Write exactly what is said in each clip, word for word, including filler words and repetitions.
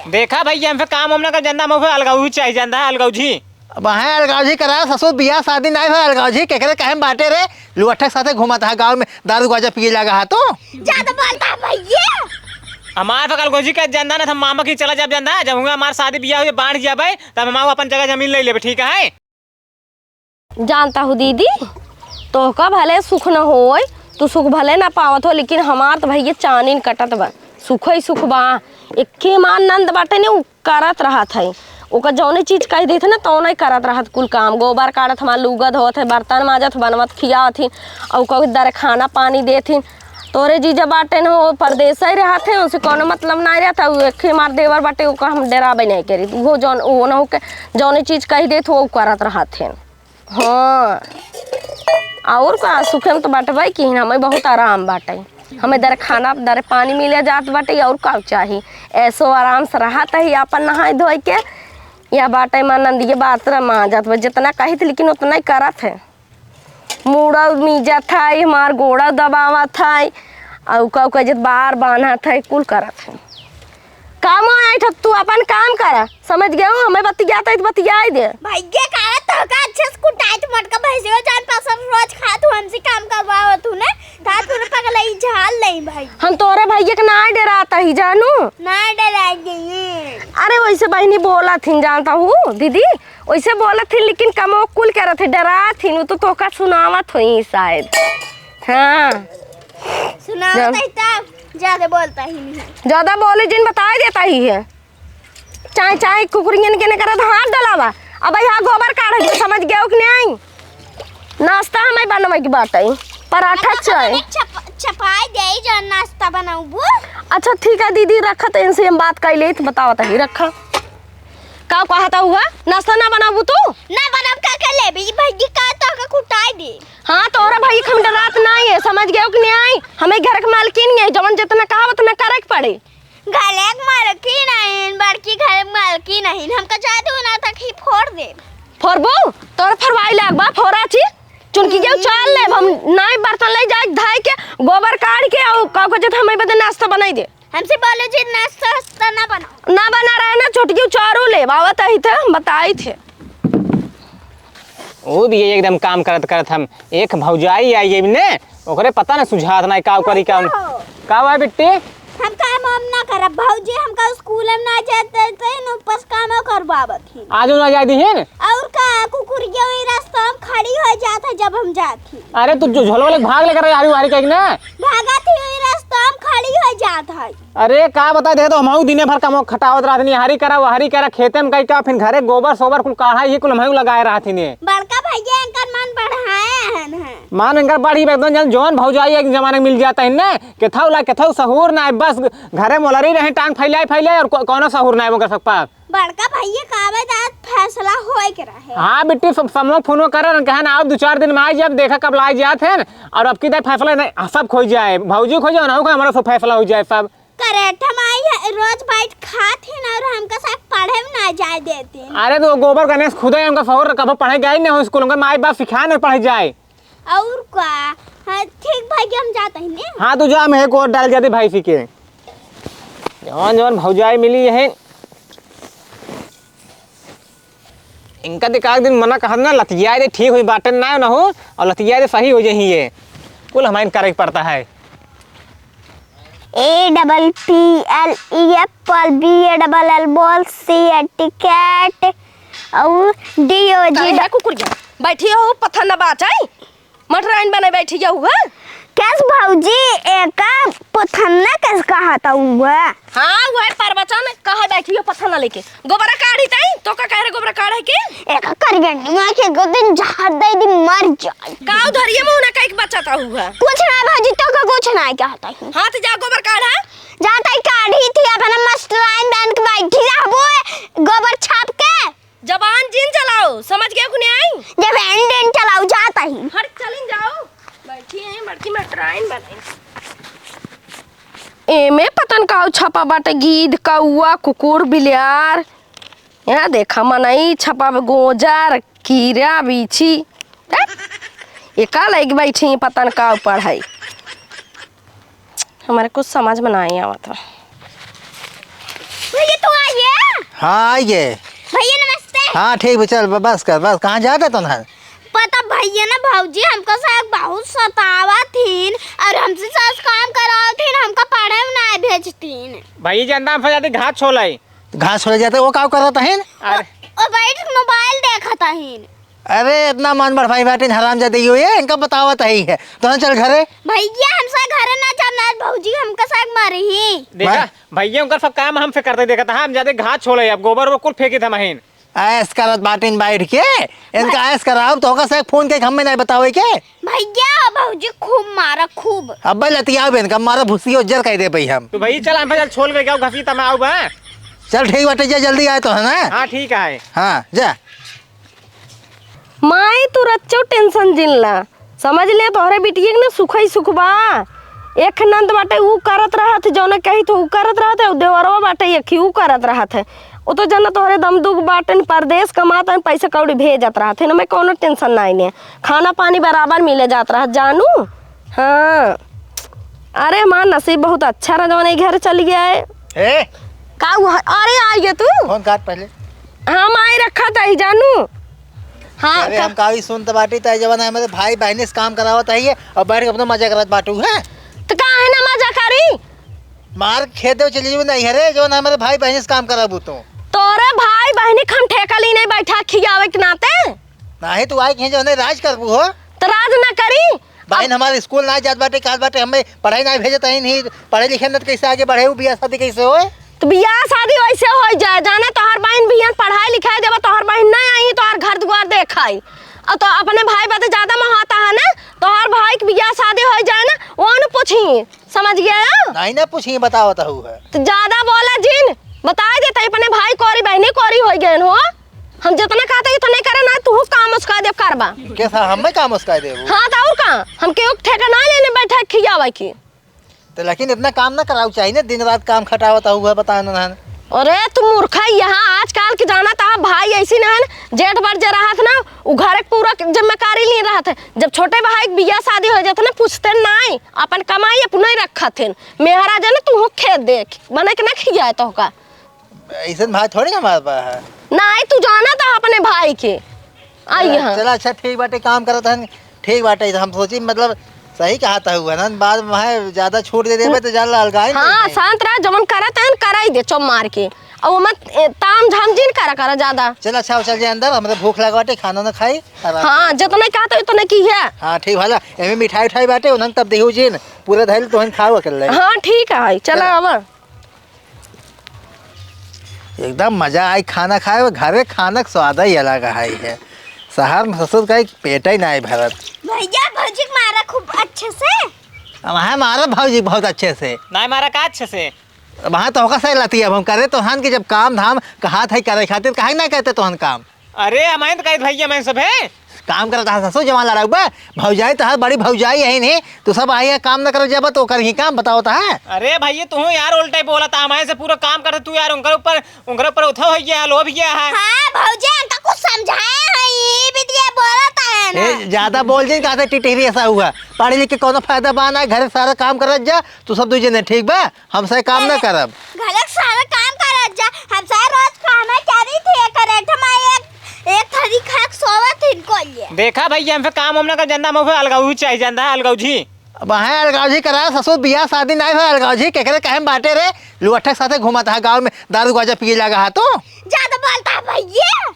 देखा भइया, हमसे काम वाम ना कर, जनता, हमसे अलगौजी चाही, जनता, अलगौजी। अब है अलगौजी करा, ससुर बियाह शादी नाहीं भा अलगौजी, केकरे कहे में बाटे रे, लुअठक साथे घूमत है गाँव में, दारू गांजा पिए लागा है तो। ज्यादा बोलता है भइया। हमार से अलगौजी कर, जनता, ना हम मामा की चला जाब, जनता, जब हुआ हमार शादी बियाह हो जाए, बांट जाबे, तब हम अपन जगह जमीन ले लेबे, ठीक है? जानता हूँ दीदी, तोहका भले सुख न होय, तू सुख भले न पावत हो, लेकिन हमार त भइया चानिन कटत बा, सुख ही सुख बा। एक्के मार नंद बाटे ने, उ करत रहत है, ओकर जौने चीज कह देत है ना, तौने करत रहत कुल काम, गोबर काढ़त, हमार लुगा धोत है, बर्तन माजत, बनवत, खियावत हिन, और ओकर दर खाना पानी देत हिन। तोरे जीजा बाटे न हो, परदेस ही रहत है, उनसे कौनो मतलब नाहीं रहत है। उ एक ही हमार देवर बाटे, ओकर हम डेराबे नाहीं करी। उहो जौन, उहो न हो के जौने चीज कह देत हो, उ करत रहत है। हाँ, और का, सुखे में तो बटबे की हमें बहुत आराम बाटे। हमें दर खाना, दर पानी मिले जात बाटे, और का चाही? ऐसो आराम से रहत है, अपन नहाए धोए के। या बाटे माँ नंदिये बात रमा जात बा, जितना कहित लेकिन उतना ही करत है। मूड़ा मीजत है, हमार गोड़ा दबावत है, और का, का जत बार बांधत है, कुल करत है। काम आइठ, तू अपन काम कर, समझ गए हो? हमें बतियात है तो बतियाई दे। भैया, का तोहका अच्छे से कुटाई, तू मोटका भैंसियो जान पासन रोज खात हो, हमसे काम करवावत हो ना, तात पूरा पगलई झाल नहीं भाई। हम तोरे भैया के ना डरात ही जानू। ना डराई गई। अरे वैसे बहनी बोलत हिन जानता हूँ दीदी, वैसे बोलत हिन लेकिन कमो कुल करत है, डरात हिन, उ तो तोहका सुनावत होई शायद। हाँ। सुनावत जब है तब ज्यादा बोलता ही नहीं। ज्यादा बोले जिन बताई देता ही है। चाहे, चाहे कुकुरियन के न करत हाथ डलावा। अब यहाँ गोबर काढ़े के समझ गए कि नहीं? नाश्ता हमें बनवे के बाटे, पराठा अच्छा, चाय। हमें चप-, चपाई दे जो नाश्ता बनाऊबू। अच्छा ठीक है दीदी, रखत इनसे हम बात कर ले तो बतावत ही, रखा। का कहता हुआ? नाश्ता ना बनाबू तू? ना बनाब का कर लेबी? ई भैया का तो का कुटाई दे। हाँ, तोहरा भाई के हम डरात नहीं है, समझ गए कि नहीं? हमें घर के मालकिन है, जवन जितना कहा उतना करे के पड़े। घरे के मालकिन नहीं, बड़की घर के मालकिन नहीं, हमका जाए दो ना तक ही फोड़ दे। फोड़बू? तोर फरवाई लाग बा, फोड़ा छी। चुनकी के हम्म। उचाल लेब हम, नाई बर्तन ले जाए धाई के, गोबर काढ़ के, और का को जत हमें बदे नाश्ता बनाई दे। हमसे बोलो जी, नाश्ता वास्ता ना बनाओ। ना बना रहे ना, छोटकी उचारू ले, बाबा तही थे, हम बताई थे। ओ भी एकदम काम करत करत हम, एक भौजाई आई है ने, ओकरे पता ना सुझात ना का करी का। का हुआ बिट्टी? हम काम वाम ना करब भौजी, हमका स्कूल में ना जाए देते न, ऊपर से काम करवावत ही। आज ना जाए दिहिन? और का, कुकुरिया वही रास्ता में खड़ी हो जात है जब हम जात ही। अरे तू जो झोलवा लेके भाग लेकर हारी वारी कहीं ना। भागत ही वही रास्ता में खड़ी हो जात है। अरे का बता दे तो, हमहू दिने भर कमो खटावत रहत नहीं, हरी करा वहरी करा खेते में कई का, फिर घरे गोबर सोबर कुल काढ़ा ही कुल हमहू लगाए रहत ही ने। बड़का भैया इनकर मन बढ़ाए हन है। मान इनकर बढ़ी एकदम जन जौन भौजाई एक जमाने में मिल जाता है ने, केथौ ला केथौ सहूर ना है, बस घरे मोलरी रहे टांग फैलाए फैलाए और को-, कौनो सहूर ना है मगर सकपा। बड़का भैया का आवे जात फैसला होए के रहे। हाँ बिट्टी, सब समूह फोनो करे न, कहे ना, आओ दो चार दिन में आ जाए, देखा कब ला जात है। और अब की दाई फैसला नहीं, सब खोई जाए, भौजी खोई जाए ना, हमारा सब फैसला हो जाए सब। करेट हम आई है, रोज बैठ खात ही ना और हमका साथ पढ़े में ना जाए देते। अरे तो गोबर गणेश खुदे हमका सहूर कब पढ़े गए नहीं हो स्कूल, उनका माई बाप सिखाए नहीं पढ़े जाए। और का? हाँ, ठीक भाई, हम जाते हैं ने। हाँ, तू जा, मैं एक और डाल जाते भाई सी के। जवान जवान भौजाई मिली है, इनका तो एक दिन मना कहत ना, लतियाए दे ठीक हुई बाटे ना, ना हो, और लतियाए दे सही हो जाही ये। कुल हमारे करे के पड़ता है। A double P L E apple, B A double L ball, C A cat, और D O G। अरे कुकुरिया, बैठी हो, पत्थर न बाचाई। मटराइन बने बैठी गया हुआ। कैस भौजी, एका पथन्ना कैस कहता हुआ? हाँ, वह प्रवचन कहे बैठी हो पथन्ना लेके। गोबरा काढ़ी तई, तो का कह रहे गोबरा काढ़े के? एका करियनिया के एक दिन जहर दे दी, मर जाए। काऊ धरिए मुंह ना कह के बचाता हुआ। कुछ ना भौजी, तो का कुछ ना कहता हूँ। हाँ, तो जा गोबर काढ़ा। जाता ही काढ़ी थी, अपना मस्टराइन बन के बैठी रहबो, गोबर छाप के। जबान जिन चलाओ, समझ गया कि नहीं? जबान जिन चलाओ, जाता ही। हट, चलिन जाओ। बैठी हैं बड़की मटराइन बने। एमे पतन काऊ छपा बाटे, गीध, कौआ, कुकुर, बिलियार। यहाँ देखा मनई छपा बा, गोजर, कीड़ा, बीछी। हैं? ये का लइके बैठी हैं पतन काऊ पढ़ाई? हमारे कुछ समझ में नहीं आवत है। भैया, तू आई हाँ, आइए। भैया, नमस्ते। हाँ, ठीक बा, चल, ब-, बस कर, बस। कहाँ जात है तोहन? पता भैया ना, भौजी हमका से बहुत सतावत हिन और हमसे सास काम करावत हिन, हमका पढ़े में ना भेजतीन। भैया, जानता हम जाते घास छोले। घास छोले जाते, वो का करत हिन? अरे। ओ, ओ बैठ के मोबाइल देखत हिन। अरे, इतना मन बढ़ भाई बाटिन, हरामजादी यो ये, इनका बतावत ही है। तो हम चल घरे। भैया, हमसे घरे ना जाना है, भौजी हमका साग मारी ही। देखा, मैं भैया उनका सब काम हमसे करते देखा था, हम जाते घास छोले, अब गोबर वो कुल फेंके था महीन। ऐस करत बाटिन बैठ के, इनका ऐस कराओ, तो होगा से फोन के हमें नहीं बतावे के। भैया, भौजी खूब मारा, खूब। अब्बे लतियाओ बे इनका, मारा भूसी उज्जर कह दे भाई हम। तो भैया चल, हम चल छोल के क्या घसीटा में आऊ बा। चल ठीक बाटे, जा जल्दी आए तो है ना। हाँ, ठीक है। हाँ, जा। माई, तू रच्चो tension जिन ला, समझ ले, तोहरे बिटिया के ना सुख ही सुख बा। एक नंद बाटे, ऊ करत रहत, जौने कही तो ऊ करत रहत है, देवरवा बाटे, एक ही ऊ करत रहत है। वो तो जना तोहरे दम दुख बाटे, परदेस कमात है, पैसा कौड़ी भेजत रहत है, ना मैं कौनो tension नाई ने, खाना पानी बराबर मिले जात रहत, जानू। हाँ, अरे हमार नसीब बहुत अच्छा रहा, जौन ई घर चल गया है। ए? का हुआ? अरे, आ गया तू? फोन काट पहले। हम आए रखा था ही, जानू। हाँ, अरे, का हम कावी सुनत बाटी, ताई जवन हमारे भाई बहनी से काम करावत है और बैठ के अपना मजा करत बाटू, हैं? तो काहे ना मजा करी? मार खेत दे चली जाऊ नहीं, अरे, जवन हमारे भाई बहनी से काम कराबू तू। तोरे भाई बहनी के हम ठेका ली नहीं बैठा खियावे के नाते। नाही, तू आई कहीं जौने राज करबू हो। तो राज ना करी। बहन अब हमारे स्कूल ना जात बाटे, काज बाटे, हमें पढ़ाई ना भेजत है, नहीं पढ़े लिखे न तो कैसे आगे बढ़े, वो बियाह शादी कैसे होए? तो बियाह शादी वैसे हो जाए, जाने तोहर बहन बियाह पढ़ाई लिखाई देबा, तोहर बहन ना आई, तोहर घर दुआर देखाई। और तो अपने भाई बदे ज्यादा मोहाता है ना, तोहर भाई के बियाह शादी हो जाए ना, वो न पूछी, समझ गया? नहीं ना पूछी, बताओ तो हूँ है। तो ज्यादा बोला जिन, बता देता अपने भाई कोरी बहनी कोरी हो गए हो। हम जितना कहते उतने करे ना, तू काम उसका दे करबा। कैसा हमें काम उसका दे वो? हाँ, तो और का? हम केहू के ठेका ना लेने बैठा खियावे की। तो लेकिन इतना काम ना कराऊ चाहिए ना, दिन रात काम खटावत हुआ, बता ना। अरे तू मूर्खा, यहाँ आजकल के जाना था भाई ऐसी ना है ना, जेठ बर जे रहत ना, उ घर के पूरा जिम्मेदारी लिए रहत है। जब छोटे भाई के बियाह शादी हो जात ना, पूछते नाई, अपन कमाई अपने ही रखत है। मेहरा जे ना तू खेत देख, बने के ना खियाए तो का। ऐसन भाई थोड़ी हमारे पास है। नाई, तू जाना था अपने भाई के। आई चला, यहाँ। चला, अच्छा, ठीक बाटे, काम करत हन, ठीक बाटे। हम सोची, मतलब, सही कहा था हुआ ना, बाद में है, ज्यादा छूट दे देबे तो जान ला, अलगाए हाँ, नहीं। शांत रह, जवन करत हन, कराई दे, चुप मार के। और वो मत, ए, ताम झाम जिन करा, करा ज्यादा। चल, अच्छा, चल जाए अंदर, हमरे भूख लगा बाटे, खाना ना खाई, आराम हाँ, से। जितना कहा था, उतने की है। हाँ, ठीक भला, एमे मिठाई उठाई बाटे, उन्हन तब देहू जिन, पूरा धैल तोहन खाओ अकेले। हाँ, ठीक है, चला चला। आवा। एकदम मजा आई खाना खाए में, घरे खाना के स्वाद ही अलग है। शहर में ससुर का एक पेट ही नहीं भरत। भैया, भौजी के मारा खूब अच्छे से। अब है मारा भौजी बहुत अच्छे से। नहीं मारा का अच्छे से? वहाँ तो होगा सही लती, अब हम करे तोहन कि जब काम धाम कहात है करे खातिर, काहे ना कहते तोहन काम? अरे, हमारे तो कहे भैया, मैं सब है। काम करत हा ससुर, जवान लड़ाऊ बा। भौजाई तो हर बड़ी भौजाई है नहीं, तू सब आई है काम न करे जब तो ओकर ही काम बताओ तो है। अरे भैया, तू यार उल्टा ही बोला था, हमारे से पूरा काम करते तू यार, उनकर ऊपर, उनकर ऊपर उठा हो गया, लोभ गया है। हाँ भौजी, हमका कुछ समझाए है, ये भी दिया बोला था है ना। ए, ज्यादा बोल जिन, कहते टिटहरी ऐसा हुआ, पढ़े लिख के कोनो फायदा बा ना, घर सारा काम करत जा, तू सब दू जने ठीक बा। हमसे काम ना करब। घरे के सारा काम करत जा, हमसे रोज खाना चारी थे करे, ठमा एक, एक थारी खा के सोवत हिन कोलिए। देखा भैया, हमसे काम हम ना कर, जंदा मुँह पे अलगाऊ चाहे, जंदा है अलगाऊ जी। अब है अलगाऊ जी करा, ससुर बियाह शादी नहीं है अलगाऊ जी, केकरे कहे में बाटे रे, लुअठक साथे घूमत है गाँव में, दारू गांजा पिए लगा है तो। ज्यादा बोलता है भैया।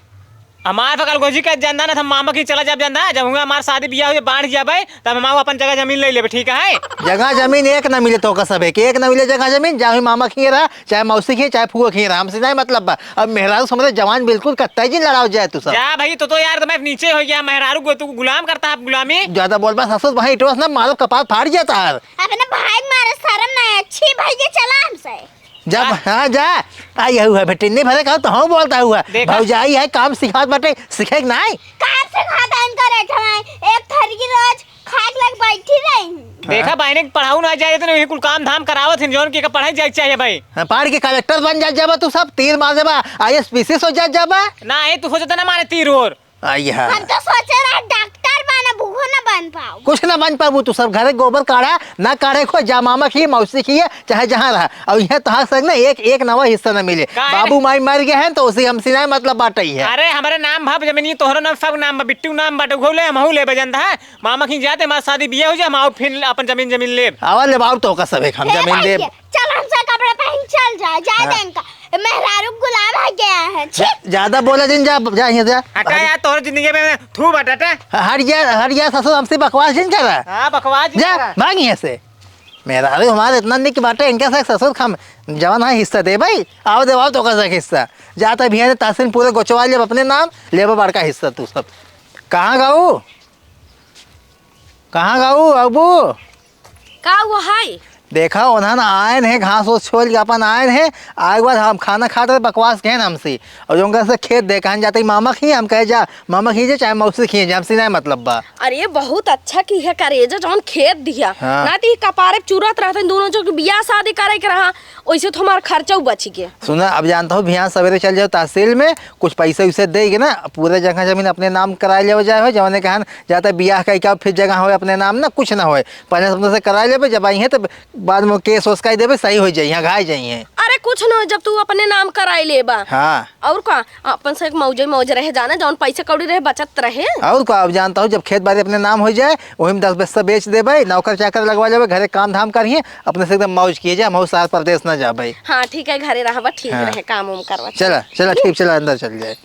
हमार तो कल गोजी के जंदा ना, हम मामा की चला जाब जंदा, जब हुआ हमार शादी बियाह हुए बांट जाबे, तब हम आओ अपन जगह जमीन ले लेबे, ठीक है? जगह जमीन एक ना मिले तो का सबे के, एक ना मिले जगह जमीन, चाहे मामा खिए रहा, चाहे मौसी खिए, चाहे फुआ खिए रहा, हमसे नहीं मतलब बा। अब मेहरारू समझे जवान बिल्कुल कत्ता ही जिन लड़ाओ जाए तू सब। जा भाई, तो, तो यार, तो मैं नीचे हो गया, मेहरारू को तू गुलाम करता है, गुलामी। ज्यादा बोल बा ससुर, वहीं इटोस ना मारो, कपाल फाड़ जाता है। अपने भाई मारे शर्म नहीं अच्छी, भैया चला हमसे। जा, हाँ? हाँ, जा। आई हऊ है बेटी, नहीं भरे कहो तो हूँ बोलता हुआ। देखा? भौजाई है, काम सिखात बाटे, सीखे के नाई? काम सिखात है इनका रे ठमाई, एक थरी रोज खाए के लग बैठी रही। देखा, हाँ? बहने के पढ़ाऊ ना जाए, तो नहीं कुल काम धाम करावत हिन, जौन की का पढ़ाई जाए के चाहिए भाई। हाँ, पढ़ के कलेक्टर बन जात जाबा तू सब, तीर मार देबा, आईएएस पीसीएस हो जात जाबा। ना, ये तू हो जाता ना मारे तीर और। आई हाँ। हम तो सोचे रहे डॉक्टर बने, बूढ़ो ना बने। पाओ। कुछ ना बन पाबू तू, सब घरे गोबर काढ़ा, ना काढ़े खो, जा मामा खिए, मौसी खिए, चाहे जहाँ रहा। और यहाँ तोहार संग ना एक, एक नवा हिस्सा ना मिले। काहे? बाबू माई मर गए हैं तो उसी हमसे ना मतलब बाटे ही है। अरे, हमारे नाम भाप जमीन, तोहरो नाम, सब नाम बा, बिट्टू नाम बाटे, उहो ले, हमहू लेबे, जानता है? मामा खिए जाते, हमार शादी बियाह हो जाए, हम आओ फिर अपन जमीन, जमीन लेब। आवा लेब, आओ तो का सब एक हम ए जमीन भाई लेब। के, चल हमसे कपड़े पहन चल जा, जा हाँ। देंका। मेहरारू गुलाम है गया है, छी। जा-, ज्यादा बोला जिन, जा, जा यहाँ से, जा। हटा यार, तोहरे जिंदगी में थू बटाटा। हट जा, हट जा ससुर, हमसे बकवास जिन करा। हाँ, बकवास जिन जा, करा। भाग यहाँ से। मेहरारू हमारे इतना निक बाटे, इनके से ससुर खम, जवन है हिस्सा दे भाई, आओ दे, आओ तो का हिस्सा। जाता भी है तहसील पूरे गोचवा लेब अपने नाम, लेबो बड़का हिस्सा तू सब। कहाँ गाऊ? कहाँ गाऊ अबू? का वो है? देखा, उन्हन आयन है, घास ओस छोल के अपन आयन है, आए के बाद हम खाना खात रहे, बकवास कहेन हमसे, और जो उनका से खेत दे, कहन जाते, "मामा खिए", हम कहे, "जा, मामा खिए, चाहे मौसी खिए, जा, हमसे नहीं मतलब बा।" अरे, बहुत अच्छा की है करे, जो जौन खेत दिया, हाँ। ना तो ये कपारे चुरत रहते, दोनों जो बियाह शादी करे के रहा, वैसे तो हमार खर्चा बच गया। सुना, अब जानता हूँ, बिहान सवेरे चल जाओ तहसील में, कुछ पैसे वैसे दे के ना, पूरे जगह जमीन अपने नाम करा ले जाए हो, जौने कहन जाता बियाह का, का फिर जगह होए अपने नाम ना, कुछ ना होए। पहले से अपने से करा लेबे, जब आई है तो बाद में केस ओस कर देबे, सही हो जाई, यहाँ घाय जाई है। अरे कुछ न हो, जब तू अपने नाम कराई लेबा। हाँ। और का, अपन से एक मौजे मौज रहे जाना, जौन पैसे कौड़ी रहे बचत रहे। और का, अब जानता हूँ, जब खेत बाड़ी अपने नाम हो जाए, वही में दस बीस से बेच देबे, नौकर चाकर लगवा लेबे, घरे काम धाम करिए, अपने से एकदम मौज किए जाए, हम साथ परदेश ना जाबे। हाँ ठीक है, घरे रहबा, ठीक हाँ। रहे, काम उम करवा। चला, चला, ठीक, चला, अंदर चल जाए।